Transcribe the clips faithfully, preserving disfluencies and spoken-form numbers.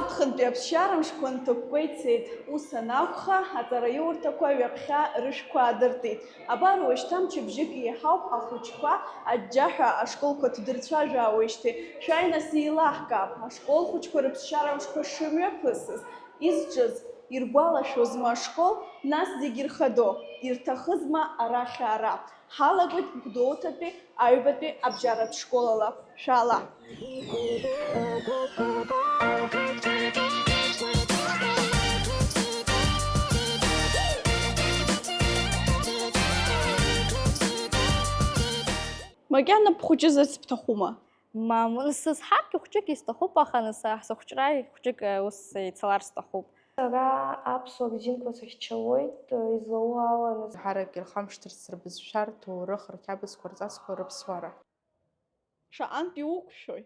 Аԥхынтәи аԥсшьарамшқәа нҭакәкәа ицеит. Ус анакәха, аҵараиурҭақәа ҩаԥхьа рышәқәа аадыртит. Абар уашьҭа мчыбжьык еиҳауп ахәыҷқәа аџьџьаҳәа ашколқәа ҭдырцәажәаауеижьҭеи, шәааи нас еилаҳкаап, ашкол хәыҷқәа рыԥсшьарамшқәа шымҩаԥысыз, изҿыз, иргәалашәозма ашкол, нас зегь ирхадоу, ирҭахызма арахь аара? Ҳалагоит Гәдоуҭатәи аҩбатәи абжьаратә школала. Шәаала! Макьана бхәыҷызарц бҭахума? Мамоу, сызҳаргьы хәҷык исҭахуп, аха нас, сыхәҷра хәҷык, э, ус ицалар сҭахуп. Сара аԥсуа рзинқәа сыхьчалоит, э, излоу ала, нас. Ҳарак ирхамышҭырц рбызшәа, рҭоурых, рқьабзқәа, рҵасқәа, рыԥсуара. Шаҟантә иуқәшәои?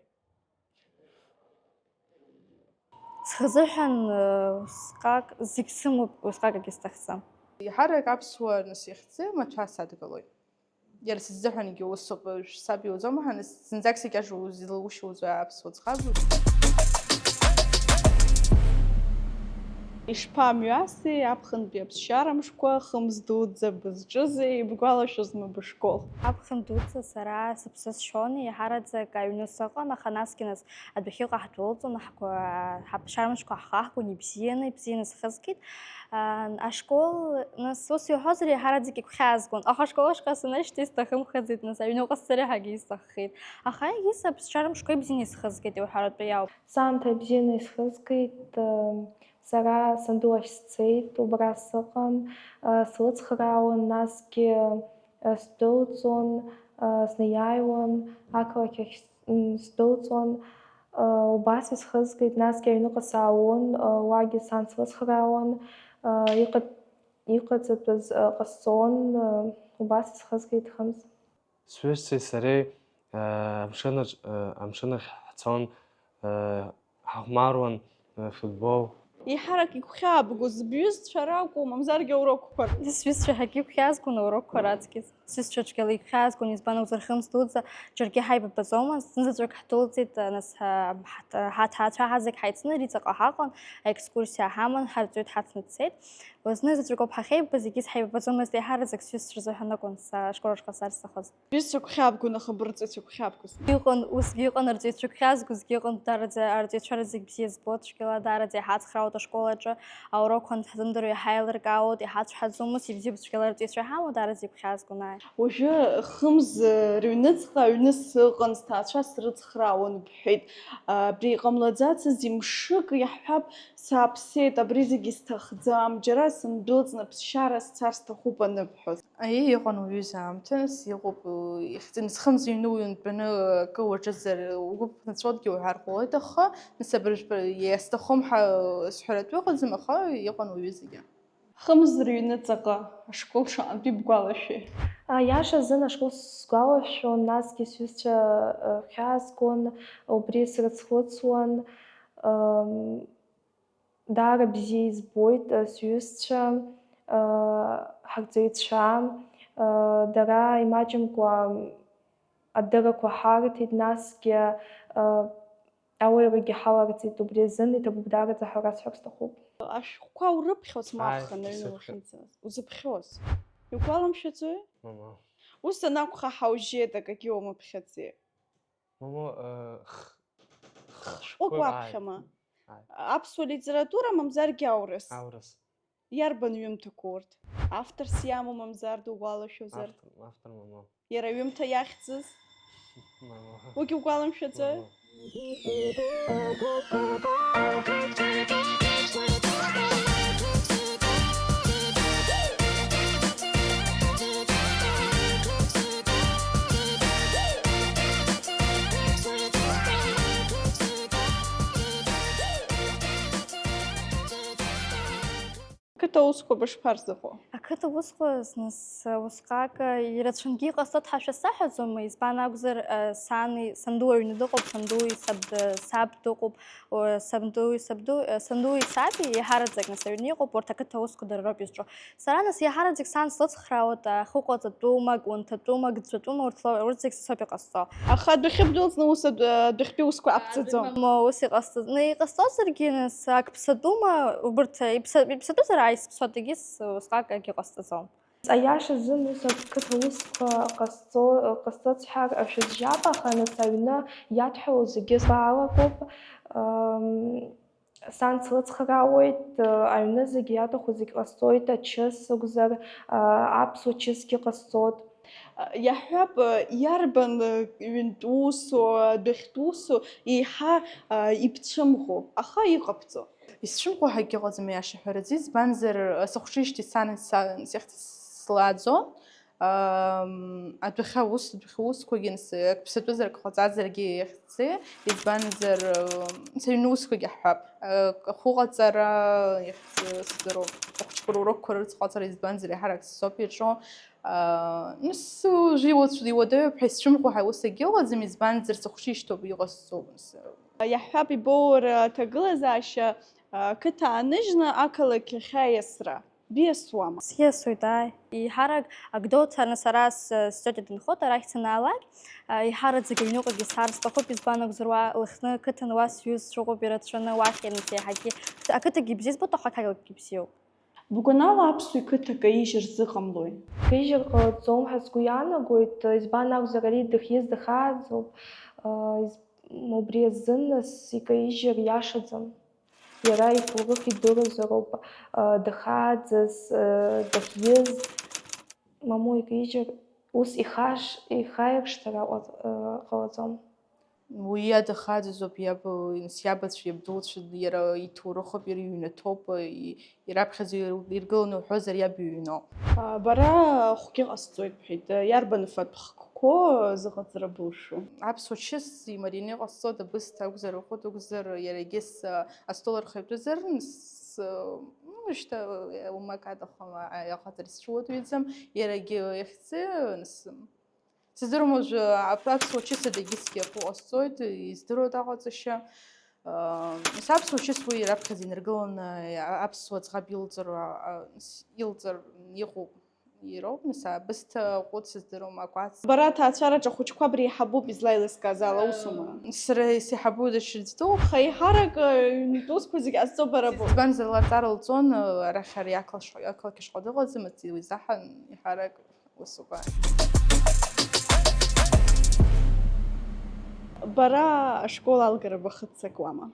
Схазыҳәан, э, усҟак зегь сымоуп, усҟак акгьы сҭахӡам. Еиҳарак аԥсуа нас ихьӡы мацәа садгылоит. Иара сзыҳәангьы усоуп, саб иуӡом ҳәа, нас зынӡак сикьаҿу зылушьуазу аԥсуа ӡӷаб. Ишԥамҩаси аԥхынтәи аԥсшьара мшқәа, хымз дуӡӡа бызҿызи, ибгәалашәозма бышкол? Аԥхын дуӡӡа сара сыԥсы сшьон, еиҳараӡак аҩны сыҟан, аха насгьы нас адәахьыҟа ҳдәылҵуан, ҳгәы-, ҳаԥсшьара мшқәа ҳхаҳгон, ибзианы, ибзианы схызгеит. Аа, ашкол, нас, ус иуҳәозар, еиҳараӡак игәхьаазгон, аха ашкол ашҟа санашьҭ исҭахымхаӡеит, нас, аҩныҟа сцар иаҳагьы исҭаххеит. Аха егьыс аԥсшьара мшқәа ибзианы исхызгеит, иуҳәаратәы иауп. Саамҭа ибзианы исхызгеит, сара санду ахь сцеит, убра сыҟан, слыцхраауан, насгьы сдәылҵуан, снеиааиуан, ақалақь ахь сдәылҵуан. Убас исхызгеит, насгьы аҩныҟа саауан, уагьы сан слыцхраауан, иҟа-, иҟаҵатәыз ҟасҵон, убас исхызгеит хымз. Сҩызцәеи сареи, э, амшынаҿ, э, амшынахь ҳцон, э, ҳахәмаруан, э, футбол. Еиҳарак игәхьаабгоз бҩызцәа ракәу, мамзаргьы аурокқәа? Сҩызцәа ҳагьы игәхьаазгон аурокқәа раҵкьыс. Сҩызцәа цәгьала игәхьаазгон, избан акәзар, хымз дуӡӡа џьаргьы ҳаибабаӡомызт, зынзаҵәык ҳдәылҵит, нас, ҳа-, ҳаҭ-, ҳаҭаацәа ҳазегь ҳаицны Риҵаҟа ҳаҟан, аекскурсиа ҳаман, ҳарҵаҩы дҳацны дцеит. Зны заҵәык ауп ҳахьеибабаз, егьыс ҳаибабаӡомызт, еиҳараӡак сҩызцәа рзыҳәан акәын сашкол ашҟа сцар сҭахыз. Сҩызцәа гәхьаабгон, аха бырҵаҩцәа гәхьаабгоз? Иҟан, усгьы иҟан, арҵаҩцәа гәхьаазгозгьы ыҟан, даараӡа арҵаҩцәа рзегь бзиа збоит, цәгьала даараӡа иҳацхраауеит ашкол аҿы, аурокқәа анҭҳзымдыруа иҳаилыркаауеит, иҳацәҳаӡомызт, ибзиоуп цәгьала арҵаҩцәа иҳамоу, даараӡа игәхьаазгон, ааи. Уажәы хымз рыҩныҵҟа аҩны сыҟан, сҭаацәа срыцхраауан бҳәеит. Абри иҟамлаӡацызеи, мшык иаҳҳәап, сааԥсеит, абри зегьы сҭахӡам, џьара сындәылҵны ԥсшьара сцар сҭахуп аныбҳәоз. Аиеи, иҟан уаҩы изы аамҭа, нас иҟоуп, ихьӡын, схымз иҩны уҩнтәаны акы уаҿызар, угәы ԥнаҵәодгьы уҳәар ҟалоит, аха, нас абыржәтәы иасҭахым ҳәа сҳәаратәы ыҟаӡам, аха иҟан уаҩы зегьы. Хымз рыҩныҵаҟа ашкол шаҟантә ибгәалашәеи? Аиаша азын ашкол сгәалашәон, насгьы сҩызцәа, э, хьаазгон, убри срыцхәыцуан, ам, Даара бзиа избоит, э, сҩызцәа, э, ҳарҵаҩцәа, э, дара имаҷымкәа адыррақәа ҳарҭеит, насгьы, э, ауаҩрагьы ҳаларҵеит, убри азын иҭабуп даараӡа ҳәа расҳәар сҭахуп. Ашәҟәқәа урыԥхьоз, ма Ааи, аԥхын аҩны сыԥхьоит. Уахьынӡаз. Узыԥхьоз. Иугәаламшәаӡои? Мамоу. Ус анакәха, ҳаужьеит, акагьы умыԥхьаӡеи? Мамоу, э, х-, х-, шәҟәык шәҟәык, ааи. Уаԥхьама? Ааи. Аԥсуа литература, мамзаргьы аурыс? Аурыс. Иарбан ҩымҭақәоу урҭ? Авторс иамоу, мамзар дугәалашәозар? Автор, автор мамоу. Иара аҩымҭа иахьӡыз? Мамоу. Уигьы угәаламшәаӡои? Мамоу. Кыт Ақыҭа усқәа бышԥарзыҟоу? Ақыҭа усқәа зныс усҟак ирацәангьы иҟасҵоит ҳәа шәасзаҳәаӡом, избан акәзар, сани санду аҩны дыҟоуп, сандуи саб-, саб дыҟоуп, сандуи сабду, сандуи саби еиҳараӡак нас аҩны иҟоуп, урҭ ақыҭа усқәа дара роуп изҿу. Сара нас еиҳараӡак сан слыцхраауеит, ахы ыҟаҵатәума, гәынҭатәума, гӡәӡәатәума, урҭ зегь са соуп иҟасҵо. Аха адәахьы бдәылҵны ус адәахьтәи усқәа ақәҵаӡом. Ус иҟасҵаз, иҟасҵозаргьы нас ак ԥсатәума, убырҭ иԥса-, иԥсатәызар ааи сыԥсуа, дегьыс усҟак акгьы ҟасҵаӡом. Аиаша азын ус ақыҭа усқәа ҟасҵо, ҟасҵоит сҳәар шәызжьап, аха нас аҩны иадҳәалоу зегьы сгәалакоуп. Сан слыцхраауеит, аҩны зегь иаҭаху зегь ҟасҵоит, ачыс акәзар, аԥсуа чысгьы ҟасҵоит. Иаҳҳәап, иарбан ҩынтә усу, адәахьтә усу еиҳа ибцәымӷу, аха иҟабҵо? Исцәымӷу ҳәа акгьы ыҟаӡам, аиаша ҳәараӡа, избанзар, сыхәшижьҭеи сан са-, сихьӡ слааӡом. Адәахьы аус, адәахьы усқәагьы, нас, ак ԥсатәызар, ак ҟаҵазаргьы иахьӡы, избанзар, сыҩны усқәагьы ҳҳәап, ахәыҟаҵара, иахьӡы сыздыруам, ахәыҷқәа рурокқәа рыцҟаҵара, избанзар, еиҳарак сцоуп иаҿу. Нас уажәы иуацәа-, иуадаҩуп ҳәа исцәымӷу ҳәа ус егьыҟаӡам, избанзар, сыхәшижьҭоуп иҟасҵо. Иаҳҳәап, ибоур аҭагылазаашьа, ақыҭа ааныжьны ақалақь ахь аиасра. Биасуама? Сиасуеит, ааи. Еиҳарак Агәдоуҭа, нас ара с-, стетиа дынхоит, арахь санаалак, еиҳараӡак аҩныҟагьы сцар сҭахуп, избан акәзар уа Лыхны ақыҭан уа сҩызцәа ыҟоуп ирацәаны, уахь ианыс еиҳагьы ақыҭагьы бзиа збоит, аха ақалақьгьы бзиоуп. Бгәанала, аԥсуа иқыҭа каижьыр зыҟамлои? Каижьыр ҟалаӡом ҳәа сгәы иаанагоит, избан акәзар, ари дыхиз дыхааӡоуп, из-, убри азын нас икаижьыр иашаӡам. Иара иҭоурых идыруазароуп, дыхааӡаз, дахиз, мамоу икаижьыр, ус ихаш-, ихаиршҭыр аҟа-, ҟалаӡом. Уи иада хаӡазоуп иаб-, иабацәа, иабдуцәа, иара иҭоурыхуп, иара иҩнаҭоуп, и-, ираԥхьаӡа ир-, иргыланы уҳәозар, иаб иҩноуп. А, бара ахәгьы ҟасҵоит, бҳәеит. Иарбан афатә хкқәоу зыҟаҵара былшо? Аԥсуа чыс имарианы иҟасҵоит, абысҭа акәзар, ахәыҭ акәзар, иара егьыс, а, астол архаҩтәызар, с-, ну, шьҭа, а, умак аҭахым, а, иҟаҵара сцәуадаҩӡам, иарагьы ихьӡы, нас, Сыздыруам уажәы, ап-, аԥсуа чысада егьысгьы ахәы ҟасҵоит, издыруеит аҟаҵашьа. Ыы, нас аԥсуа чыс уи раԥхьаӡа инаргыланы, а-, аԥсуа ӡӷаб илҵыр, а-, а-, с-, илҵыр иҟоуп, ироуп, нас абысҭа ҟәыд сыздыруам, акәац. Бара аҭаацәараҿы ахәыҷқәа бреиҳабуп излаилыскааз ала, усума? Сара исеиҳабу даҽаӡә дууп. Аха еиҳарак, ы, ҩынтә усқәа зегь ҟазҵо бара боуп. Избанзар, лара аҵара лҵон, ы, арахь ари ақалашҟа-, ақалақь ашҟа дыҟаӡамызт, уи изаҳан еиҳарак Усуба. Бара ашкол алгара бахыццакуама?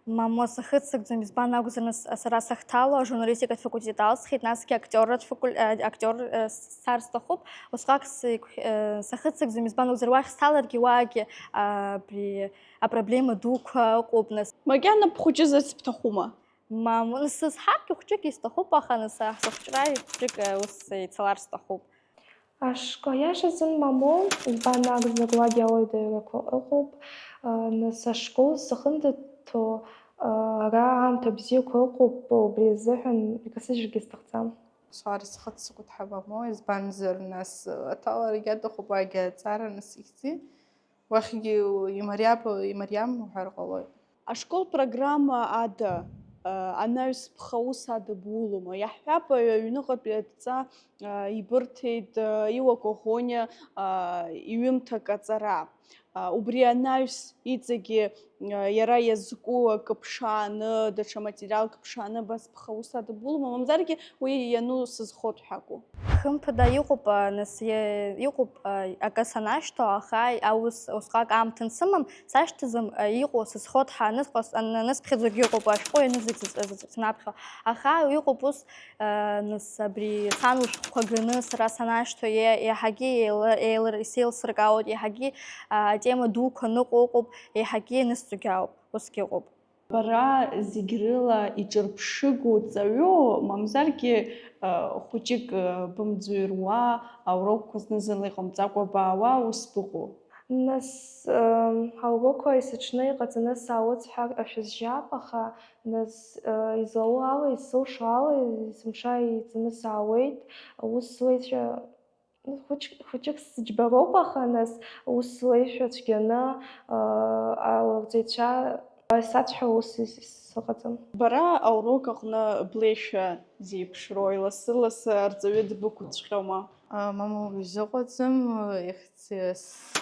Мамоу, сахыццакӡом, избан акәзар, нас, сара сахьҭало ажурналистикатә факультет алсхит, насгьы актиорратә факуль-, а, актиор, а, сцар сҭахуп. Усҟак сеиқә-, а, сахыццакӡом, избан акәзар, уахь сҭаларгьы, уаагьы, а, абри апроблема дуқәа ыҟоуп, нас. Макьана бхәыҷызарц бҭахума? Мамоу, нас сызҳаргьы хәҷык исҭахуп, аха, нас, а, сыхәҷра хәҷык, а, ус ицалар сҭахуп. Ашкол, аиашазын, мамоу, избан акәзар, уагьы ауадаҩрақәа ыҟоуп, нас ашкол сахындаҭо, ара аамҭа бзиақәа ыҟоуп, убри азыҳәан икасыжьыргьы сҭахӡам. Сара схы аццакуеит ҳәа мамоу, избанзар, нас, аҭаларагьы аҭахуп, уагьы аҵара, нас, ихьӡи? Уахьгьы имариаб-, имариам уҳәар ҟалоит. Ашкол программа ада, а, анаҩс бхаус ада булома? Иаҳҳәап, аҩныҟатәи адҵа, а, ибырҭеит, а, Иуа Коӷониа, а, иҩымҭак аҵара. А, убри анаҩс иҵегьы, а, иара иазку акы ԥшааны, даҽа материалк ԥшааны абас бхаус ада булома? Мамзаргьы уи иану сызхоит ҳәа акәу? Хымԥада, иҟоуп, а, нас, иа-, иҟоуп, а, акы санашьҭоу, аха аус усҟак аамҭа ансымам, сашьҭаӡам, а, иҟоу сызхоит ҳәа анысҟас-, ан-, анысԥхьаӡогьы ыҟоуп, ашәҟәы ианызыгӡаз, снаԥхьо. Аха иҟоуп ус, а, нас, абри сан лышәҟәқәа ганы сара санашьҭоу, иа-, иаҳагьы еила-, еилыр-, исеилсыркаауеит, иаҳагьы, а, атема дуқәа ныҟәо ыҟоуп, иаҳагьы ианысҵогьы ауп, усгьы ыҟоуп. Бара зегь рыла иҿырԥшыгоу ҵаҩу, мамзаргьы, ы, хәыҷык, ы, бымӡырҩуа, аурокқәа зны-зынла иҟамҵакәа баауа, ус быҟоу? Нас, ыы, аурокқәа есыҽны иҟаҵаны саауеит сҳәар шәызжьап, аха, нас, ыы, излалоу ала, исылшо ала, есымша еиҵаны саауеит, аус злеишәа, хәыҷ-, хәыҷык сыџьбароуп, аха, нас, аус злеишәа цәгьаны, ыы, ауаҩҵаҩцәа саҵәҳәа ус ис-, ис-, сыҟаӡам. Бара аурок аҟны блеишәа зеиԥшрои, лассы-лассы арҵаҩы дбықәыҵәҟьома? Мамоу, изыҟаӡам, ихьӡ-, с-,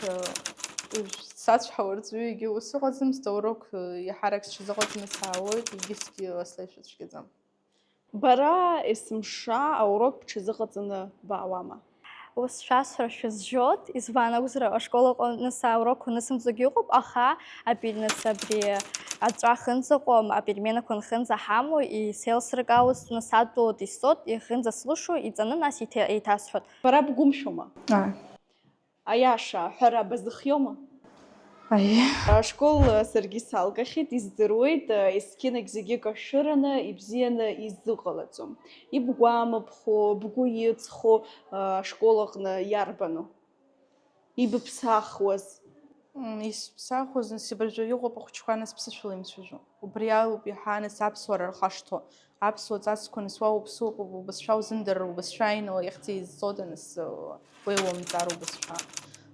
сацәҳауа рҵаҩы егьи ус ыҟаӡам, сҭоурых иаҳарак сҽазыҟаҵаны саауеит, егьысгьы слеишәа цәгьаӡам. Бара есымша аурок бҽазыҟаҵаны баауама? Ус шәасҳәар шәызжьоит, избан акәзар, ашкол аҟны саурокқәа нысымҵогьы ыҟоуп, аха абри, нас, абри аҵәа ахьынӡаҟоу, апеременақәа анхынӡаҳамоу, исеилсыркаауеит, нас, адәылоит исҵоит, ихынӡаслышо, иҵаны, нас, еиҭа-, еиҭасҳәоит. Бара бгәымшәома? Ааи. Аиаша аҳәара базыхиома? Аиеи. Ашкол саргьы салгахьеит, издыруеит, есқьынагь зегьы кашәыраны, ибзианы изыҟалаӡом. Ибгәамԥхо, бгәы иҵхо ашкол аҟны иарбану? Ибыԥсахуаз? М, исԥсахуаз, нас, абыржәы иҟоуп ахәыҷқәа, нас, ԥсышәала имцәажәо. Убри алоуп иаҳа, нас, аԥсуара рхашҭуа. Аԥсуа ҵасқәа, нас, уа уԥсуоуп, убызшәа узымдырыр, убызшәа ааины ихьӡ изҵода, нас, уеилоумҵар убызшәа.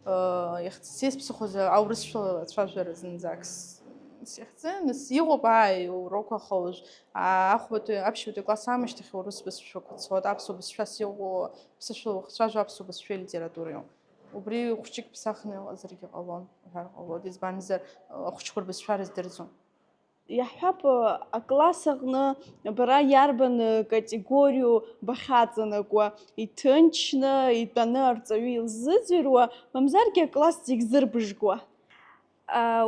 Э, ихьӡ-, сеисԥсахуаз аурысшәала ацәажәара зынӡак с-, сихьӡын, нас, иҟоуп, ааи, урокқәа, аха уажә, а, ахәбатәи, аԥшьбатәи класс аамышьҭахь урыс бызшәақәа цоит, аԥсуа бызшәас иҟоу, ԥсышәала уахцәажәо аԥсуа бызшәеи литературеи. Убри хәыҷык ԥсахны иҟазаргьы ҟалон, уҳәар ҟалоит, избанзар, ахәыҷқәа рбызшәа рыздырӡом. Иаҳҳәап, акласс аҟны бара иарбан категориоу бахьаҵанакуа, иҭынчны, итәаны арҵаҩы илзыӡырҩуа, мамзаргьы акласс зегь зырбыжгуа?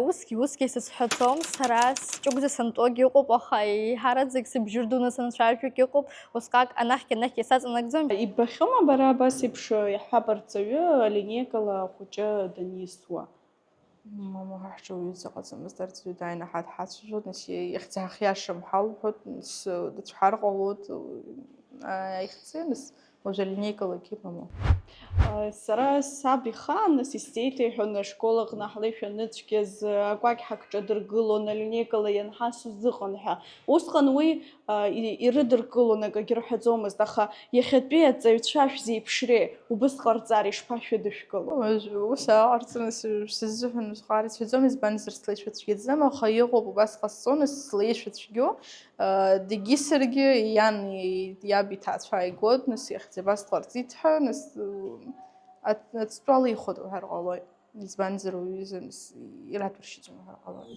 Усгьы, усгьы сызҳәаӡом, сара сҷыгәӡа сантәогьы ыҟоуп, аха еиҳараӡак сыбжьы рдуны санцәажәогьы ыҟоуп, усҟак анахьгьы-анахьгьы саҵанакӡом. Иббахьоума бара абас еиԥш, иаҳҳәап, арҵаҩы алинеикала ахәыҷы данисуа? Мамоу, ҳа ҳҿы уаҩы дыҟаӡамызт, арҵаҩы дааины ҳа дҳацәажәон, нас ихьӡ ҳахиашам ҳалҳәот, нас дыцәҳар ҟалот, аихьӡы, нас уажә алинеикалагьы, мамоу. Сара саб ихаан, нас, исзеиҭеиҳәон, ашкол аҟны ҳлеишәа аныцәгьаз, акәакь ҳакҿадыргылон, алинеикала ианҳасу зыҟан ҳәа. Усҟан уи, а, и-, ирыдыркылон, акагьы рҳәаӡомызт, аха иахьатәи аҵаҩцәа шәзеиԥшреи, убыс ҟарҵар ишԥашәыдышәкыло? Уажә ус ааҟарҵаны сышәзыҳәан усҟак ицәаӡом, избанзар, слеишәа цәгьаӡам, аха иҟоуп, убас ҟасҵон, слеишәа цәгьоу, а, дегьы саргьы иан, и-, иаб иҭаацәа ааигот, нас, ихьӡ абас дҟарҵит ҳәа, нас, ат-, ацҭәала ихәот уҳәар ҟалоит. Избанзар, уаҩы изы, с-, иратәыршьаӡом уҳәар ҟалоит.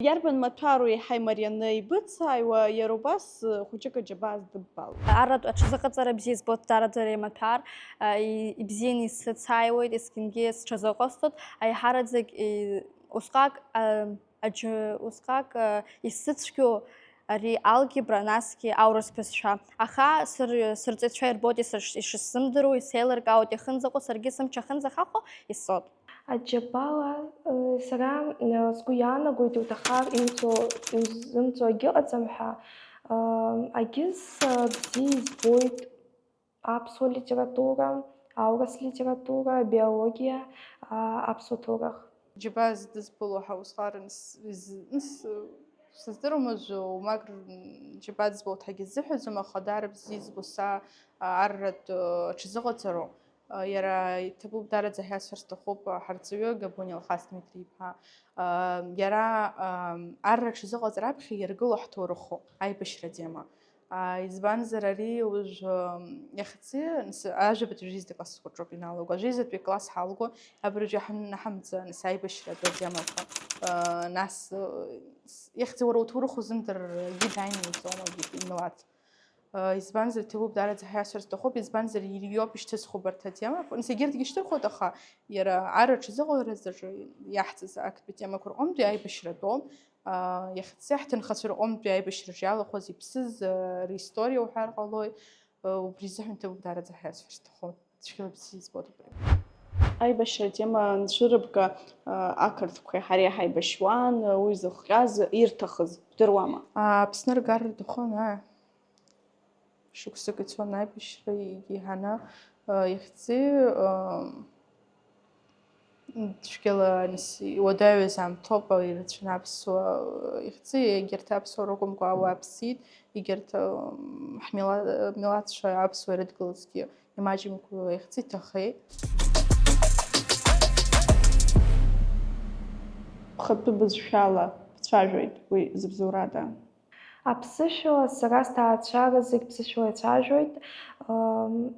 Иарбан маҭәару еиҳа имарианы ибыцааиуа, иара убас, хәыҷык аџьабаа здыббало? Арратә аҽазыҟаҵара бзиа избоит, даараӡа ари амаҭәар, а, и-, ибзианы исыцааиуеит, есқьынгьы сҽазыҟасҵоит, аиҳараӡак, и-, усҟак, а, аџьы-, усҟак, а, исзыцәгьоу ари алгебра, насгьы аурыс бызшәа. Аха сыр-, сырҵаҩцәа ирбоит исыш-, ишысзымдыруа, исеилыркаауеит, иахынӡаҟоу, саргьы сымч ахьынӡахаҳхәо исҵоит. Аџьабаа, э, сара, э, сгәы иаанагоит, иуҭахар имҵо, иузымҵо агьыҟаӡам ҳәа. Э, агьыс, э, бзиа избоит аԥсуа литература, аурыс литература, абиологиа, а, аԥсуа ҭоурых. Џьабаа зыдызбало ҳәа усҟак с-, из-, ис-, сыздыруам, уажәы уамак р-, џьабаа дызбоит ҳәагьы сзыҳәаӡом, аха даара бзиа избо са, а, арратә, а, аҽазыҟаҵароуп. А, иара иҭабуп, даараӡа ҳәа сҳәар сҭахуп, а, ҳарҵаҩы Габуниа Алхас Дмитри-иԥа. А, иара, а, арра аҽазыҟаҵара аԥхьа иаргыло ҳҭоурыхуп, аибашьра атема. А, избанзар, ари уажә, м, иахьатәи, нас, ажәабатәи жәеизатәи классқәа рҿоуп ианалаго. Ажәеизатәи класс ҳалго, абыржәы иаҳа-, ианаҳамҵа, нас, аибашьратә атемақәа. А, нас, э, с-, иахьатәи уара уҭоурых узымдырыргьы дааины иуӡом, абри имилаҭ. А, избанзар, иҭабуп, даараӡа ҳәа сҳәар сҭахуп, избанзар, иара иоуп ишьҭызхуа абарҭ атемақәа. Нас, егьырҭгьы шьҭырхуеит, аха иара арра аҽазыҟаларазы иаҳҵаз актәи темақәа рҟынтәи аибашьратәоуп. Аа, иахьатәи ҳҭынхацәа рҟынтәи аибашьраҿы иалахәыз, иԥсыз, аа, ристори уҳәар ҟалоит. Убри азыҳәан иҭабуп даараӡа ҳәа сҳәар сҭахуп. Цәгьала бзиа избоит убри. Аибашьра атема анцәырыбга, ақырҭқәеи ҳареи ҳаибашьуан, уи зыхҟьаз, ирҭахыз бдыруама? Аԥсны ргар рҭахын, аа, шықәсык ицон аибашьра, егьи ҳаны, ихьӡи, цәгьала, нас, иуадаҩыз аамҭоуп, ирацәаны аԥсуа, ихьӡи, егьырҭ аԥсуа ракәымкәа, ауаа ԥсит, егьырҭ, ҳмила-, милаҭцәа аԥсуа ирыдгылазгьы. Имаҷымкәа ихьӡ иҭахеит. Бхатәы бызшәала бцәажәоит уи зыбзоурада. Аԥсышәала сара сҭаацәара зегь ԥсышәала ицәажәоит. Ам,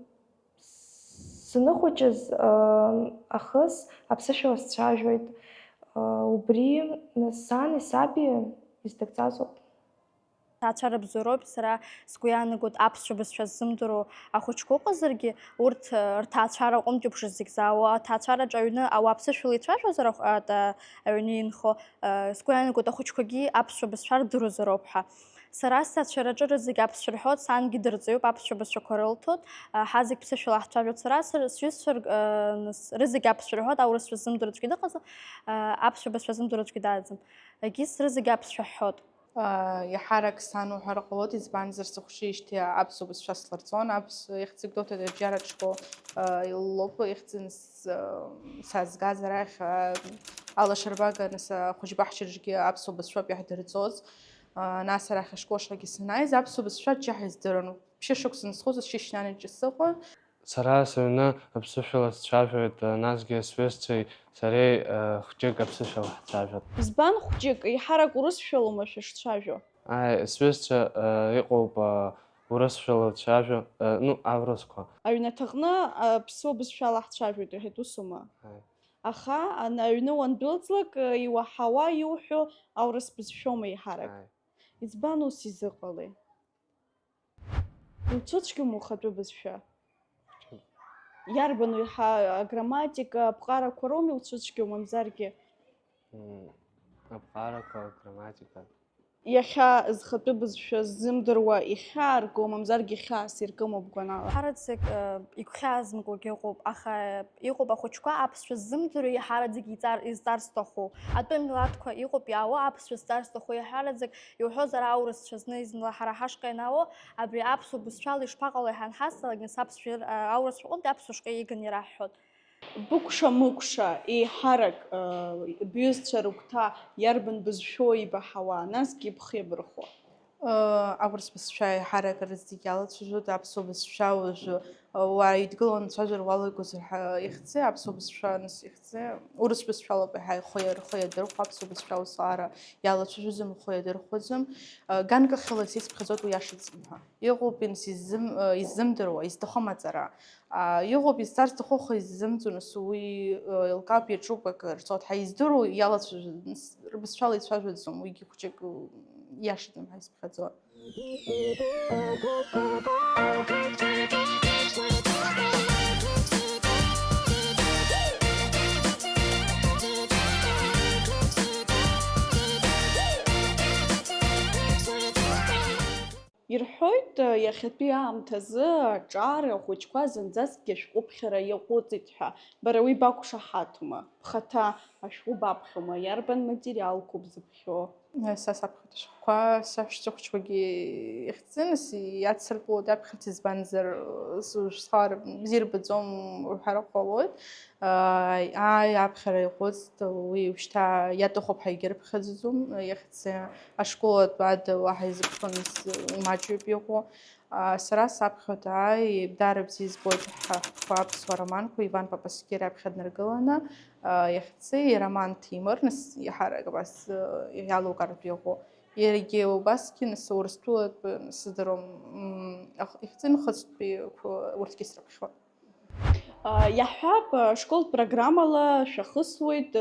саныхәыҷыз, ам, ахыс аԥсышәала сцәажәоит. А, убри нас сани саби издырҵазоуп. Аҭаацәара бзоуроуп, сара сгәы иаанагоит аԥсшәа бызшәа ззымдыруа ахәыҷқәа ыҟазаргьы, урҭ, э, рҭаацәара аҟынтәи бжа зегь заауа, аҭаацәараҿы аҩны ауаа ԥсышәала ицәажәозар, ахә-, ат-, а, аҩны инхо, э, сгәы иаанагоит ахәыҷқәагьы аԥсшәа бызшәа рдыруазароуп ҳәа. Сара сҭаацәараҿы рызегь аԥсшәа рҳәоит, сангьы дырҵаҩуп, аԥсшәа бызшәақәа рылҭоит, э, ҳа зегь ԥсышәала ҳцәажәоит, сара сыр-, сҩызцәа р-, э, нас, рызегь аԥсшәа рҳәоит, аурысшәа ззымдыруа аӡәгьы дыҟаӡам, э, аԥсшәа бызшәа ззымдыруа аӡәгьы дааӡам. Егьыс рызегь аԥсшәа ҳҳәоит. Иаҳарак сан уҳәар ҟалоит, избанзар, сыхәшеижьҭеи аԥсуа бызшәа слырҵон, аԥсуа ихьӡ Гәдоуҭатәи аџьараҿ школ, лоуп, ихьӡын с-, саазгаз арахь, алашарбага, нас, ахәыҷбаҳчаҿгьы аԥсуа бызшәоуп иаҳдырҵоз. Нас арахь ашкол ашҟагьы санааиз, аԥсуа бызшәа аччаҳәа издырын. Ԥшьышықәса нсхозар, шьышьнанеиҿ сыҟан. Сара сыҩны аԥсышәала сцәажәоит, насгьы сҩызцәеи сареи, э, хәҷык аԥсышәала ҳцәажәоит. Избан хәҷык? Еиҳарак урысшәалоума шәышцәажәо? Ааи, сҩызцәа, э, иҟоуп, э, урысшәала дцәажәо, э, ну, аурысқәа. Аҩнаҭаҟны, э, аԥсуа бызшәала ҳцәажәоит, иҳәеит, усума? Ааи. Аха ан-, аҩны уандәылҵлак, э, иуаҳауа иуҳәо аурыс бызшәоума еиҳарак? Ааи. Избан ус изыҟалеи? Иуцәыцәгьоума ухатәы бызшәа? Иарбану иаҳа аграмматика, аԥҟарақәа роума иуцәыцәгьоу, мамзаргьы? Мм, аԥҟарақәа, аграмматика. Иахьа зхатәы бызшәа ззымдыруа ихьаарго, мамзаргьы хьаас иркыма бгәанала? Ҳараӡак, э, игәхьаазымкуагьы ыҟоуп, аха Иҟоуп ахәыҷқәа аԥсшәа ззымдыруа иаҳараӡак иҵар-, изҵар зҭаху. Атәым милаҭқәа иҟоуп иаауа аԥсшәа зҵар зҭаху иаҳараӡак, иуҳәозар, аурысцәа зны-зынла ҳара ҳашҟа ианаало, абри аԥсуа бызшәала ишԥаҟалои ҳәа анҳазҵаалак, нас аԥсшәа ир-, а, аурысшәа аҟынтәи аԥсуа шҟа ииганы ираҳҳәоит. Быкәша-мыкәша еиҳарак, ы, бҩызцәа рыгәҭа иарбан бызшәоу ибаҳауа, насгьы бхы иабырхәо? Аурыс бызшәа еиҳарак рызегь иалацәажәоит, аԥсуа бызшәа уажәы, уааидгыланы уцәажәар уалагозар ҳәа ихьӡи, аԥсуа бызшәа, нас, ихьӡи, урыс бызшәалоуп еиҳа ихы иа-, рхы иадырхәо, аԥсуа бызшәа усҟара иалацәажәаӡом, рхы иадырхәаӡом. Ганкахьала исыԥхьаӡоит уи иашаӡам ҳәа. Иҟоуп, нас, иззым-, иззымдыруа, изҭахым аҵара. Иҟоуп изцар зҭаху, аха иззымҵо, нас, уи еилкаауп, иаҿуп, акы рҵоит ҳәа издыруа, иалацәажәо, нас, рбызшәала ицәажәаӡом, уигьы хәҷык иашаӡам ҳәа исыԥхьаӡоит. Ирҳәоит, иахьатәи аамҭазы аҿар ахәыҷқәа зынӡаскгьы ашәҟәыԥхьара иаҟәыҵит ҳәа. Бара уи бақәшаҳаҭума? Бхаҭа ашәҟәы баԥхьома? Иарбан материалқәоу бзыԥхьо? Са саԥхьоит ашәҟәқәа, сашәҵәыхәҷқәагьы ихьӡын, ис-, иацыртәуоуп аԥхьарц, избанзар, с-, схала бзиа ирбаӡом уҳәар ҟалоит. Ааи, ааи, аԥхьара иаҟәыҵт, уи уажәшьҭа иаҭахуп ҳәа егьырԥхьаӡаӡом, ихьӡ ашколатә ада уаҳа изыԥхыныз имаҷҩуп иҟоу. Сара саԥхьоит, ааи, даара бзиа избоит ҳа ҳтәқәа аԥсуа романқәа, Иван Папасқьы раԥхьа днаргыланы, ихьӡи Роман Ҭемыр, нас, иаҳарак абас иалукаартә иҟоу. Иаргьы убасгьы, нас, Урыстәылатәы, сыздыруам, м, ах-, ихьӡи нхыҵтәиқәа, урҭгьы срыԥхьоит. Иаҳҳәап, школтә программала шәахысуеит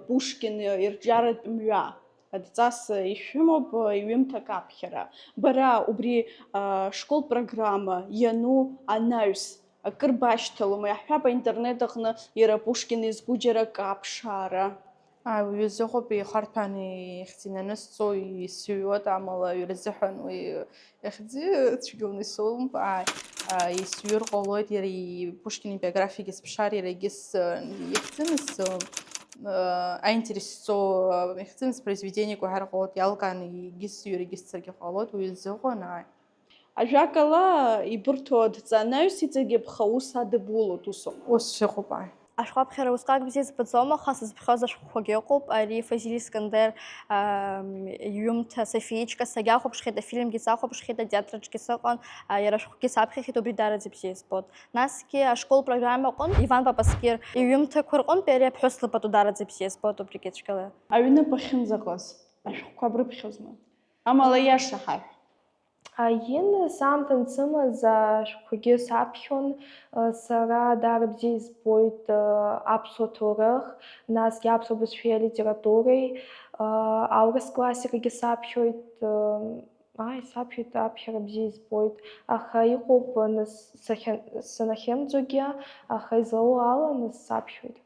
Пушкин ирҿиаратә мҩа. Адҵас ишәымоуп иҩымҭак аԥхьара. Бара убри ашколтә программа иану анаҩс акыр башьҭалома? Иаҳҳәап, аинтернет аҟны иара Пушкин изку џьара акы аԥшаара. Ааи, уаҩы зыҟоуп ихарҭәааны ихьӡ инанысҵо, исҩуеит, амала аҩы рзыҳәан уи ихьӡы цәгьаны исоумп. Ааи, исҩыр ҟалоит иара и-, Пушкин ибиографиагьы сԥшаар, иара егьыс, э, ихьӡын ес-, э, аинтерес сҵоу, э, ихьӡын ес-, произведениак уҳәар ҟалоит, иалкааны егьыс иҩыр егьысцаргьы ҟалоит, уаҩы зыҟоу, ааи. Ажәакала, ибырҭо дҵа анаҩс иҵегьы ԥха ус адыбулоит, усоума? Ус иҟоуп, ааи. Ашәҟәаԥхьара усҟак бзиа збаӡом, аха сызԥхьоз ашәҟәқәагьы ыҟоуп. Ари Фазиль Искандер, ам, иҩымҭа Софиечка сагьахәаԥшхьеит, афильмгьы сахәаԥшхьеит, атеатрҿгьы сыҟан, а, иара ашәҟәқәагьы саԥхьахьеит, убри даараӡа бзиа избоит. Насгьы ашкол программа аҟынтә Иван Папаскир иҩымҭақәа рҟынтәи ари аԥҳәыс лыпату даараӡа бзиа избоит, убригьы цәгьала. Аҩны бахьынӡаҟаз ашәҟәқәа брыԥхьозма? Амала иаша ҳаҳә. Аин, саамҭа ансымаз ашәҟәқәагьы саԥхьон. Сара даара бзиа избоит аԥсуа ҭоурых, насгьы аԥсуа бызшәеи алитературеи, аурыс классикагьы саԥхьоит, ааи, саԥхьоит, аԥхьара бзиа избоит, аха иҟоуп, нас, сахьа-, санахьымӡогьы, аха излоу ала, нас, саԥхьоит.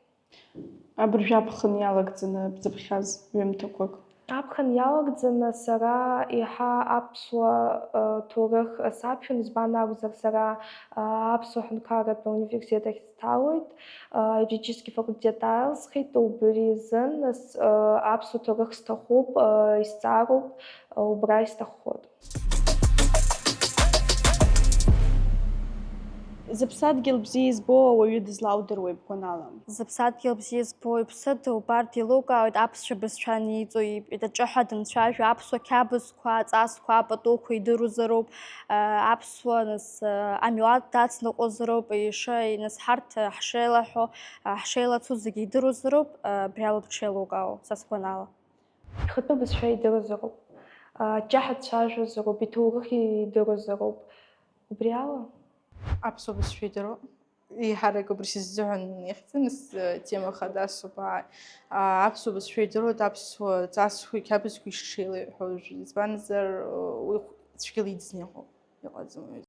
Абыржәы аԥхын иалагӡаны бзыԥхьаз ҩымҭақәак? Аԥхын иалагӡаны сара еиҳа аԥсуа, э, ҭоурых саԥхьон, избан акәзар, сара, э, аԥсуа ҳәынҭқарратә университет ахь сҭалоит, э, аетнический факультет аалсхит, убри азын, нас, э, аԥсуа ҭоурых сҭахуп, э, исҵаароуп, э, убра исҭаххоит. Зыԥсадгьыл бзиа избо ауаҩы дызлаудыруеи бгәанала? Зыԥсадгьыл бзиа избо иԥсы дылбар, деилукаауеит аԥсшәа бызшәа аниҵо, иҳәеит, аҿыҳәа дымцәажәо, аԥсуа қьабзқәа, аҵасқәа, апатуқәа идыруазароуп, аԥсуа, нас, амилаҭ дацныҟәозароуп, иша, нас, ҳарҭ ҳшеилаҳәо, ҳшеилацо зегьы идыруазароуп, абри алоуп дшеилукаауа, са сгәанала. Ихатәы бызшәа идыруазароуп, аҷаҳа дцәажәозароуп, иҭоурых идыруазароуп. Убри ала? Аԥсуа бызшәа идыруа, еиҳарак убри сзыҳәан ихьӡын, ес-, тема хадас ауп, ааи. А, аԥсуа бызшәа идыруеит, аԥсуа ҵасқәеи қьабзқәеи шеилеиҳәо, избанзар, уи цәгьала идзны иҟоуп, иҟаӡам уи.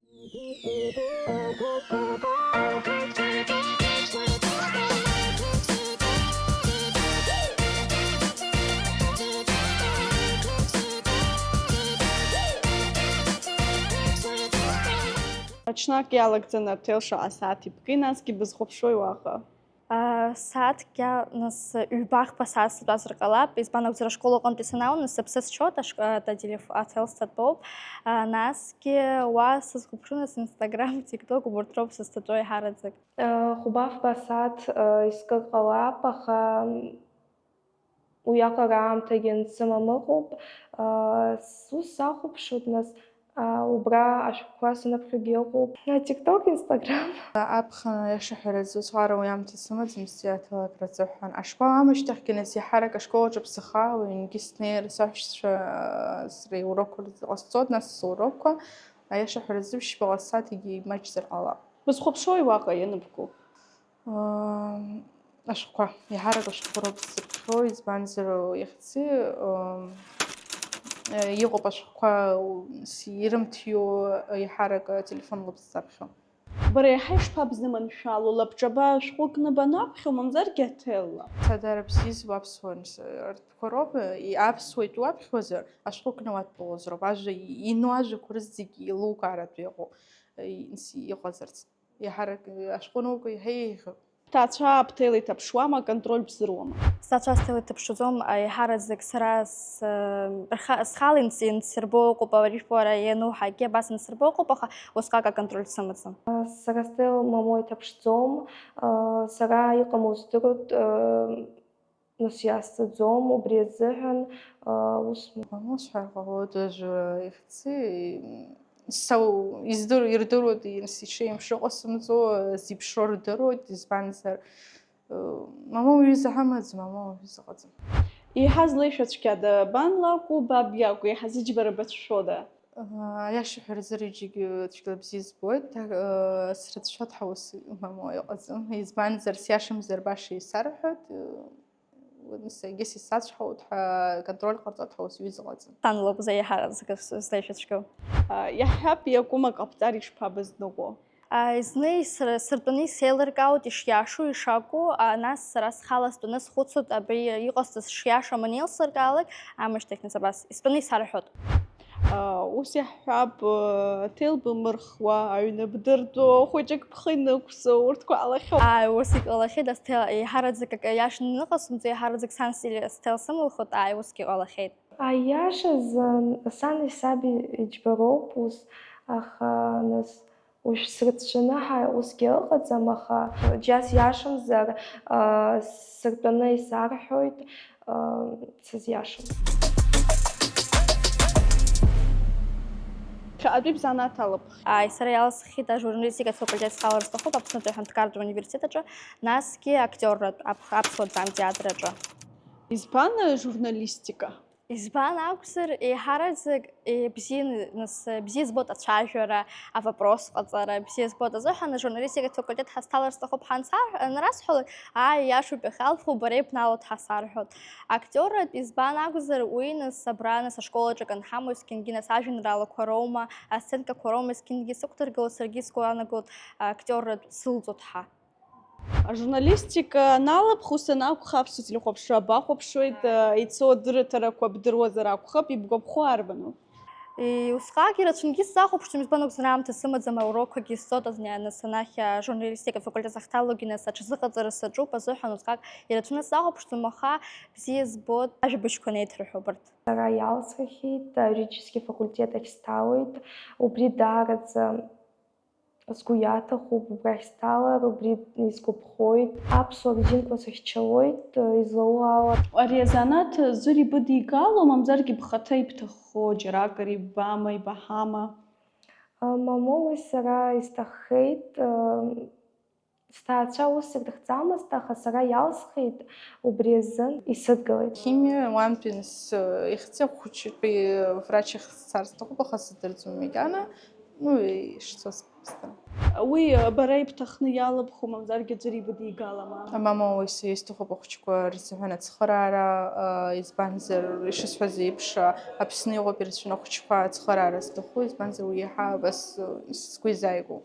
Аҽнак иалагӡаны аҭел шаҟа сааҭ ибкын, насгьы бызхәаԥшуеи уаҟа? Сааҭк иа-, нас, ҩба-хԥа сааҭ сатәазар ҟалап, избан акәзар, ашкол аҟынтәи санаауа, нас сыԥсы счет ашк-, ателеф-, аҭел сҭатәоуп. Насгьы уа сызхәаԥшуа, нас, Instagram, TikTok, убарҭ роуп сызҭатәоу еиҳараӡак. Хәба-фба сааҭ искыр ҟалап, аха уиаҟара аамҭагьы ансымам ыҟоуп. Сус сахәаԥшуеит, нас, убра ашәҟәқәа саныԥхьогьы ыҟоуп. TikTok, Instagram. Аԥхын, аиаша ҳәаразы, усҟара уи аамҭа сымаӡамызт, сиаҭалак рзыҳәан. Ашкол аамышьҭахьгьы, нас, еиҳарак ашкол аҿы ԥсыхаа уаҩнгьы снеир, саҳәшьцәа, сара иурокқәа рзы ҟасҵоит, нас, сурокқәа, аиаша ҳәаразы, ԥшьбаҟа сааҭ егьимаҷзар ҟалап. Бызхәаԥшуеи уаҟа ианыбго? Ашәҟәқәа, еиҳарак ашәҟәқәа роуп сзыԥхьо, избанзар, ихьӡи, иҟоуп ашәҟәқәа ирымҭиуа, еиҳарак ателефон лоуп сзаԥхьо. Бара еиҳа ишԥабзыманшәало, лабҿаба ашәҟәы кны банаԥхьо, мамзаргьы аҭелла? Ҭаҭара бзиа зуа аԥсуа ртәқәа роуп, аԥсуа итәы уаԥхьозар, ашәҟәы кны уадтәалозароуп, ажәа ину ажәақәа рызегьы еилукааратәы иҟоу, иҟазарц. Еиҳарак ашәҟәы ануго еиҳа еиӷьуп. Бҭаацәа бҭел иҭаԥшуама, аконтроль бзыруама? Сҭаацәа сҭел иҭаԥшӡом, еиҳараӡак сара с-, рха-, схала инс-, инсырбо ыҟоуп, арыжәпара иануҳагьы абас инсырбо ыҟоуп, аха усҟак аконтроль сымаӡам. Сара сҭел момо иҭаԥшӡом, сара иҟамло здыруеит, Нас иасҵаӡом убри азыҳәан, ус. Мамоу сҳәар ҟалоит, уажәы ихьӡи, са издыр-, ирдыруеит, ис-, ишеимшыҟо сымҵо, зеиԥшроу рдыруеит, избанзар, мамоу ҩыза ҳамаӡам, мамоу ҩыза ыҟаӡам. Еиҳа злеишәа цәгьада, бан лакәу, баб иакәу, еиҳа зыџьбара бацәшәода? Аиаша ҳәаразы, иџьагьы цәгьала бзиа збоит, срыцәшәоит ҳәа ус мамоу иҟаӡам, избанзар, сиашамзар баша исарҳәоит. Уи, нас, егьыс исацәҳауеит ҳәа, контроль ҟарҵоит ҳәа ус ҩыза ыҟаӡам. Сан лоуп еиҳараӡак злеишәа цәгьоу. Иаҳҳәап, иакәым аҟабҵар ишԥабызныҟәо? Зны сыртәаны исеилыркаауеит ишиашоу, ишакәу, нас сара схала стәаны схәыцуеит абри иҟасҵаз шиашам анеилсыркаалак, амышьҭахь нас абас истәаны исарҳәоит. Ус иаҳҳәап, аҭел бымырхуа, аҩны бдыртәо, хәыҷык бхы инықәсо, урҭқәа ҟалахьоу. Ааи, ус иҟалахьеит, Асҭел, еиҳараӡак акы иашаны ныҟасымҵо, еиҳараӡак сан Асҭел сымылхуеит, ааи, усгьы ҟалахьеит. Аиашазы, сани саби иџьбароуп ус, аха, нас, уажә срыцәшәаны ҳа усгьы ыҟаӡам, аха џьа сиашамзар, сыртәаны исарҳәоит, сызиашам. Ԥхьаҟатәи бзанааҭ алаԥх. Ааи, сара иаласхит ажурналистикатә факультет схалар сҭахуп Аԥснытәи аҳәынҭқарратә университет аҿы, насгьы актиорратә, ап-, аԥсуа драмтеатр аҿы. Избан журналистика? Избан акәзар, еиҳараӡак, е, бзианы, нас, бзиа збоит ацәажәара, авопрос ҟаҵара, бзиа збоит азыҳәан, ажурналистикатә факультет ҳазҭалар сҭахуп ҳәа анрасҳәалак, ааи, иашоуп, иахьалфо, бара ибналоит ҳәа сарҳәоит. Актиорратә избан акәзар, уи, нас, абра, нас, ашкол аҿы акы анҳамоу, есқьынгьы, нас, ажәеинраалақәа роума, асценкақәа роума, есқьынгьы сықәдыргылоит, саргьы сгәы аанагоит, актиорратә сылҵоит ҳәа. Ажурналистика аналаԥх, ус анакәха, аԥсуа телехәаԥшра бахәаԥшуеит, ицо адырраҭарақәа бдыруазар акәхап, ибгәаԥхо арбану? Усҟак ирацәангьы сзахәаԥшӡом, избан акәзар, аамҭа сымаӡам, аурокқәагьы сҵоит, азни анас анахь ажурналистика афакультет сахьҭалогьы, нас аҽазыҟаҵара саҿуп азыҳәан, усҟак ирацәаны сзахәаԥшӡом, аха бзиа збоит ажәабжьқәа анеиҭырҳәо убарҭ. Сара иалсхахьеит, аиуриҷически афакультет ахь сҭалоит, убри даараӡа Сгәы иаҭахуп убрахь сҭалар, убри исгәаԥхоит. Аԥсуа рзинқәа сыхьчалоит, излалоу ала. Ари азанааҭ ӡәыр ибыдигало, мамзаргьы бхаҭа ибҭаххо џьаракыр иббама, ибаҳама? Мамоу, уи сара исҭаххеит. Сҭаацәа ус ирҭахӡамызт, аха сара иалсхит, убри азын исыдгылеит. Химиа уантәи нас ихьӡи ахәыҷтәи врач ахь сцар сҭахуп, аха сыздырӡом макьана. Ну, ишцоз быстыр. Уи бара ибҭахны иалыбху, мамзаргьы ӡәыр ибыдигалама? Мама, уи са исҭахуп ахәыҷқәа рзыҳәан ацхыраара, избанзар, ишысҳәаз еиԥш, Аԥсны иҟоуп ирацәаны ахәыҷқәа ацхыраара зҭаху, избанзар, уи иаҳа абас сгәы изааигәоуп.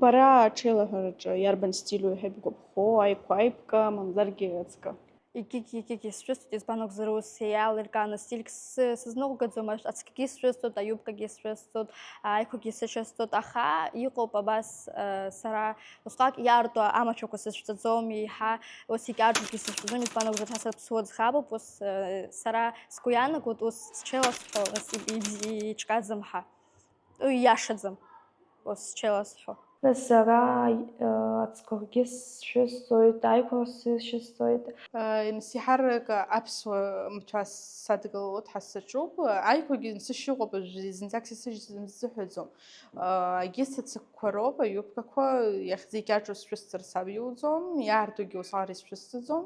Бара аҽеилаҳәараҿы иарбан стиль уҳәа ибгәаԥхо, аиқәа, аиԥка, мамзаргьы аҵкы? Егьигьы, егьигьы сшәысҭоит, избан акәзар, ус еилыркааны стильк сы-, сызныҟәгаӡом, аҵкгьы сшәысҭоит, аиубкагьы сшәысҭоит, аиқәагьы сышьасҵоит, аха иҟоуп абас, сара усҟак иаарту амаҭәақәа сышәҵаӡом, еиҳа ус икьаҿугьы сышәҵаӡом, избан акәзар, ҳа саԥсуа ӡӷабуп, ус, сара сгәы иаанагоит, ус сҽеиласҳәо, ус иб-, ибз-, иҿҟьаӡам ҳәа. Уи иашаӡам, ус сҽеиласҳәо. Нас сара, э, ацгәыргьы сшәысҵоит, аиқәа сышьасҵоит. Э, нас еиҳарак аԥсуа маҭәа садгылоит ҳәа саҿуп. Аиқәагьы сышьыҟоуп, уажә зынӡак сысыжьӡом, сзыҳәаӡом. Э, агьыс ацыгқәа роуп, аиубкақәа, иахьӡ икьаҿу сшәысҵар саб иуӡом, иаартугьы усҟар исшәысҵаӡом.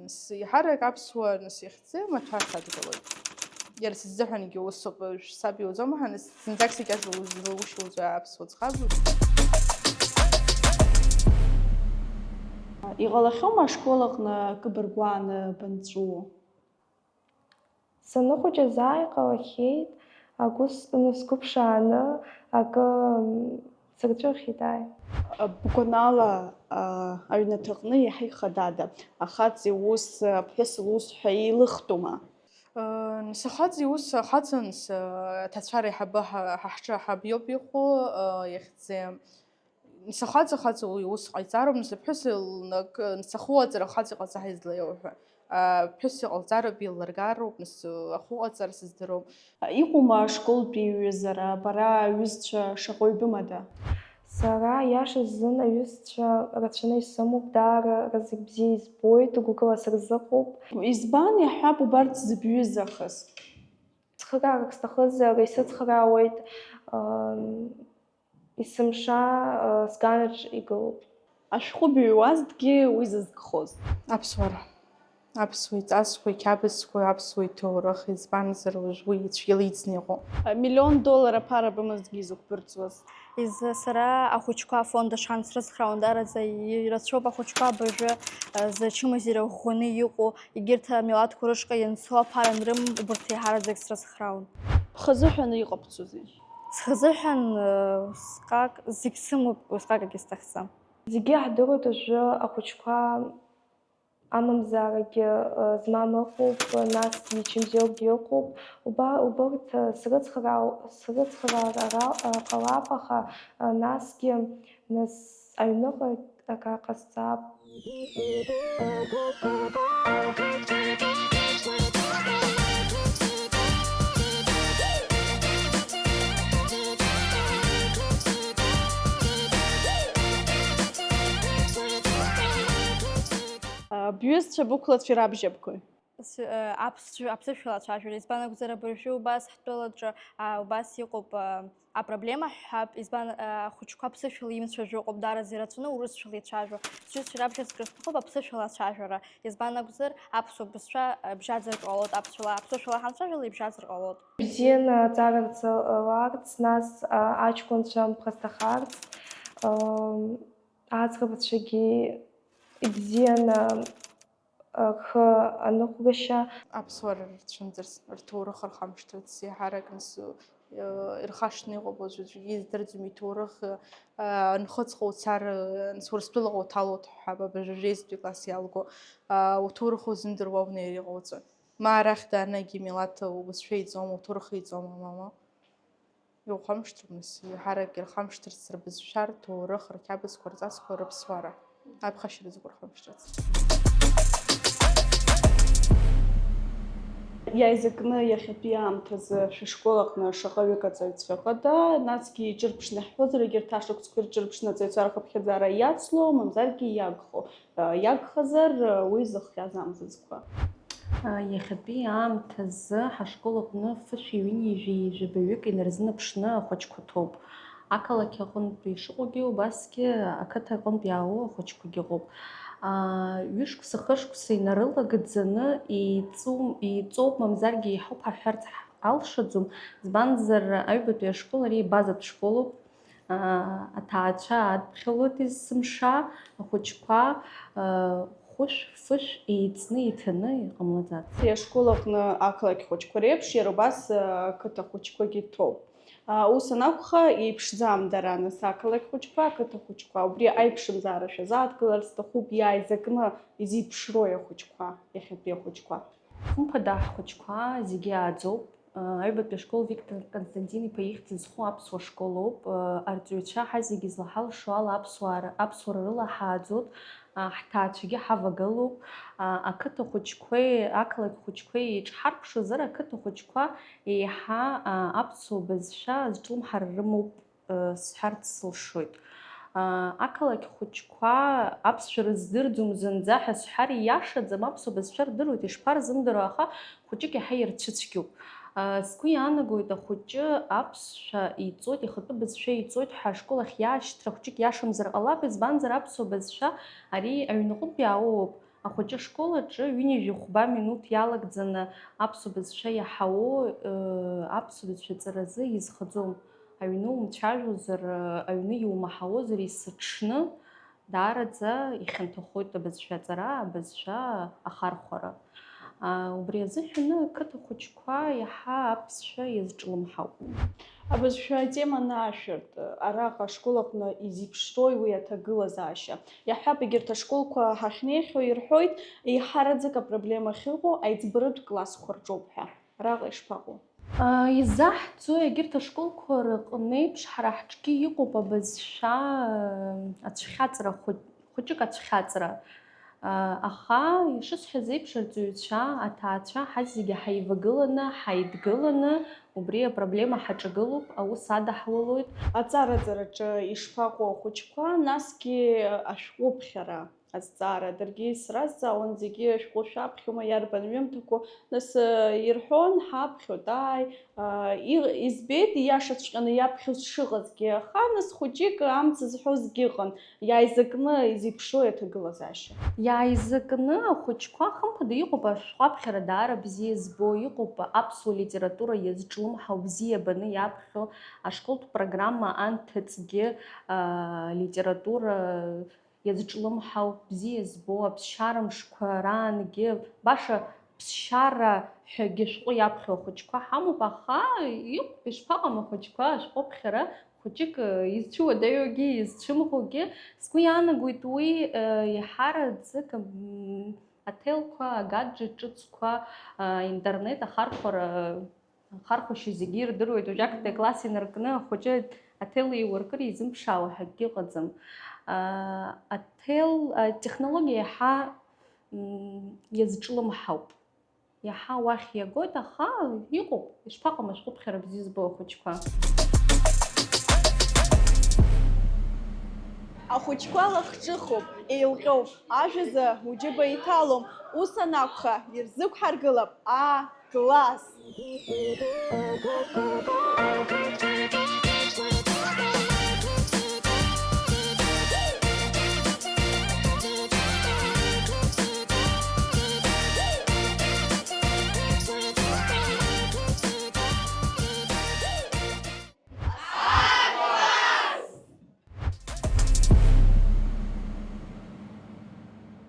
Нас еиҳарак аԥсуа, нас, ихьӡы маҭәа садгылоит. Иара сзыҳәангьы усоуп, саб иуӡом ҳәа, нас зынӡак сикьаҿ лу-, лушьа уҵои аԥсуа ӡӷаб. Иҟалахьоума ашкол аҟны акы быргәааны банҵәуо? Саныхәыҷыз ааи ҟалахьеит, агәы с-, сгәыԥшааны акы, м, сырҵәыхьеит, ааи. Бгәанала, а, аҩнаҭаҟны иаҳа ихадада, ахаҵа иус, аԥҳәыс лус ҳәа еилыхтәума? Нас ахаҵа иус, ахаҵа, нас, аҭаацәара аиҳабы ҳа, ҳа ҳҿы аиҳаб иоуп иҟоу, а, иахьӡы. Нас ахаҵа, ахаҵа уи ус ҟаиҵароуп, нас аԥҳәыс лнак, нас ахәыҟаҵара ахаҵа иҟаҵа ҳәа излеиуҳәо. Аԥҳәыс иҟалҵароуп, иллыргароуп, нас ахәыҟаҵара сыздыруам. Иҟоума ашколтәи иҩызара, бара аҩызцәа шаҟаҩ бымада? Сара, аиаша азын, аҩызцәа рацәаны исымоуп, даара зегь бзиа избоит, гәыкала сырзыҟоуп. Избан иаҳҳәап убарҭ зыбҩызахаз? Цхыраарак сҭахызар, исыцхраауеит, ам, Есымша, э, сганаҿ игылоуп. Ашәҟәы быҩуазҭгьы уи зызкхоз. Аԥсуара. Аԥсуа иҵасқәа, иқьабзқәа, аԥсуа иҭоурых, избанзар, уажә уи ицәгьала иӡны иҟоуп. Миллион доллар аԥара бымазҭгьы изықәбырҵуаз. Изы сара ахәыҷқәа афонд ашхан срыцхраауан, даараӡа ирацәоуп ахәыҷқәа абыржәы, э, зчымазара ӷәӷәаны иҟоу, егьырҭ амилаҭқәа рышҟа ианцо аԥара анрым, убарҭ еиҳараӡак срыцхраауан. Бхазыҳәаны иҟабҵозеи? Схазыҳәан, э, усҟак, зегь сымоуп, усҟак акгьы сҭахӡам. Зегьы иаҳдыруеит уажәы ахәыҷқәа амамзарагьы, э, змам ыҟоуп, насгьы ичымзиогьы ыҟоуп. Уба-, убырҭ, э, срыцхраа-, срыцхраар ара, э, ҟалап, аха, э, насгьы, нас, аҩныҟа акы ҟасҵап. Бҩызцәа бықәлацәеи рабжьабқәеи? С-, э, аԥсшәа-, аԥсышәала ацәажәара, избан акәзар, абыржәы убас ҳтәылаҿы, а, убас иҟоуп, а, апроблема ҳҳәап, избан, а, ахәыҷқәа аԥсышәала имцәажәо ыҟоуп, даараӡа ирацәаны урысшәала ицәажәо. Сҩызцәа рабжьаӡк рызҭахуп аԥсышәала ацәажәара, избан акәзар, аԥсуа бызшәа, а, бжьаӡыр ҟалоит, аԥсшәала, аԥсышәала ҳанцәажәала ибжьаӡыр ҟалоит. Бзианы аҵара рцаларц, нас, а, аҷкәынцәа мԥхасҭахарц, ам, аӡӷабцәагьы ибзианы рхы аныҟәгашьа. Аԥсуаа рцәымӡырц, рҭоурых рхамышҭырц, еиҳарак нас, э, ирхашҭны иҟоуп уажәы, аӡәгьы издырӡом иҭоурых, э, нхыҵҟа уцар, э, нас Урыстәылаҟа уҭалоит ҳҳәап, абыржәы аҩызатәи класс иалго, э, уҭоурых узымдыруа унеир иҟауҵои? Ма арахь даанагьы милаҭ убызшәа иҵоума, уҭоурых иҵоума, мама? Иухамышҭроуп, нас, еиҳарак ирхамышҭырц рбызшәа, рҭоурых, рқьабзқәа, рҵасқәа, рыԥсуара. Аԥхашьара закәу рхамышҭырц? Иааизакны иахьатәи аамҭазы шәышкол аҟны шаҟаҩык аҵаҩцәа ыҟада, насгьы иҿырԥшны иаҳҳәозар, егьырҭ ашықәсқәа ирҿырԥшны аҵаҩцәа рхыԥхьаӡара иацло, мамзаргьы иагхо, иагхазар, уи зыхҟьаз амзызқәа. Иахьатәи аамҭазы ҳашкол аҟны фышәи ҩынҩажәи жәабаҩык инарзынаԥшны ахәыҷқәа ҭоуп. Ақалақь аҟынтәи ишыҟоугьы, убасгьы ақыҭа аҟынтә иаауа ахәыҷқәагьы ыҟоуп. Ҩышықәса, хышықәса инарылагӡаны еиҵу-, еиҵоуп, мамзаргьы еиҳауп ҳәа ҳҳәарц алшаӡом, избанзар, аҩбатәи ашкол ари ибазатә школуп. Аҭаацәа адԥхьалоит есымша, ахәыҷқәа хәышә-фышә еиҵны иҭаны иҟамлаӡац. Ашкол аҟны ақалақь хәыҷқәа реиԥш, иара убас ақыҭа хәыҷқәагьы ҭоуп. Ус анакәха, еиԥшӡам дара, нас, ақалақь хәыҷқәа, ақыҭа хәыҷқәа. Убри аиԥшымзаара шәазааҭгылар сҭахуп, иааизакны изеиԥшрои ахәыҷқәа, иахьатәи ахәыҷқәа? Хымԥада, ҳхәыҷқәа зегьы ааӡоуп. Аҩбатәи ашкол Виктор Константин-иԥа ихьӡ зху аԥсуа школоуп. Арҵаҩцәа ҳазегьы излаҳалшо ала аԥсуаа р-, аԥсуара рыла ҳааӡоит, ҳҭаацәагьы ҳавагылоуп. Ақыҭа хәыҷқәеи ақалақь хәыҷқәеи еиҿҳарԥшызар, ақыҭа хәыҷқәа еиҳа аԥсуа бызшәа азҿлымҳара рымоуп сҳәарц сылшоит. Ақалақь хәыҷқәа аԥсшәа рыздырӡом зынӡа ҳәа сҳәар ииашаӡам, аԥсуа бызшәа рдыруеит, ишԥарзымдыруа, аха хәыҷык иаҳа ирцәыцәгьоуп. Сгәы иаанагоит, ахәыҷы аԥсшәа иҵоит, ихатәы бызшәа иҵоит ҳәа ашкол ахь иаашьҭра хәыҷык иашамзар ҟалап, избанзар, аԥсуа бызшәа ари аҩныҟынтә иаауоуп. Ахәыҷы ашкол аҿы ҩынҩажәи хәба минуҭ иалагӡаны аԥсуа бызшәа иаҳауоу, аԥсуа бызшәа ҵаразы изхаӡом. Аҩны умцәажәозар, аҩны иумаҳауазар, есыҽны даараӡа ихьанҭахоит абызшәа аҵара, абызшәа ахархәара. Убри азыҳәаны ақыҭа хәыҷқәа иаҳа аԥсшәа иазҿлымҳауп. Абызшәа атема анаашәырт, араҟа ашкол аҟны изеиԥшрои уи аҭагылазаашьа? Иаҳҳәап, егьырҭ ашколқәа ҳахьнеихьоу ирҳәоит, еиҳараӡак апроблема ахьыҟоу аиҵбыратә классқәа рҿоуп ҳәа. Араҟа ишԥаҟоу? Изаҳӡо, егьырҭ ашколқәа рыҟнеиԥш, ҳара ҳҿгьы иҟоуп абызшәа ацәхьаҵра, хәыҷ-, хәыҷык ацәхьаҵра. Аха, ишысҳәаз еиԥш, арҵаҩцәа, аҭаацәа, ҳазегьы ҳаивагыланы, ҳаидгыланы, убри апроблема ҳаҿагылоуп, аус адаҳуалоит. Аҵараҵараҿы ишԥаҟоу ахәыҷқәа, насгьы ашәҟәыԥхьара? Азҵаара даргьы сразҵаауан, зегьы шәҟәы шәаԥхьома, иарбан ҩымҭақәоу? Нас, э, ирҳәон, ҳаԥхьоит, ааи, э, и-, избеит ииашаҵәҟьаны иаԥхьоз шыҟазгьы, аха нас хәыҷык амц зҳәозгьы ыҟан, иааизакны изеиԥшроу аҭагылазаашьа. Иааизакны ахәыҷқәа, хымԥада, иҟоуп ашәҟәы аԥхьара даара бзиа збо, иҟоуп аԥсуа литература иазҿлымҳау бзиа баны иаԥхьо, ашколтә программа анҭыҵгьы, э, литература иазҿлымҳау, бзиа збо, аԥсшьара мшқәа раангьы, баша ԥсшьара ҳәагьы шәҟәы иаԥхьо ахәыҷқәа ҳамоуп, аха иҟоуп, ишԥаҟам ахәыҷқәа ашәҟәы аԥхьара хәыҷык, э, изцәыуадаҩуагьы, изцәымӷугьы. Сгәы иаанагоит уи, э, еиҳараӡак, м, аҭелқәа, агаджет ҿыцқәа, э, интернет ахархәара, ахархәашьа зегьы ирдыруеит, уажәы актәи акласс инаркны ахәыҷы аҭел еилыркыр изымԥшаауа ҳәа акгьы ыҟаӡам. Аа, аҭел, атехнологиа иаҳа, м, иазҿлымҳауп. Иаҳа уахь иагоит, аха иҟоуп, ишԥаҟам ашәҟәыԥхьара бзиа збо ахәыҷқәа. Ахәыҷқәа лахҿыхуп, еилҟьоуп, ажәазы уџьыба иҭалом, ус анакәха, ирзықәҳаргылап А класс.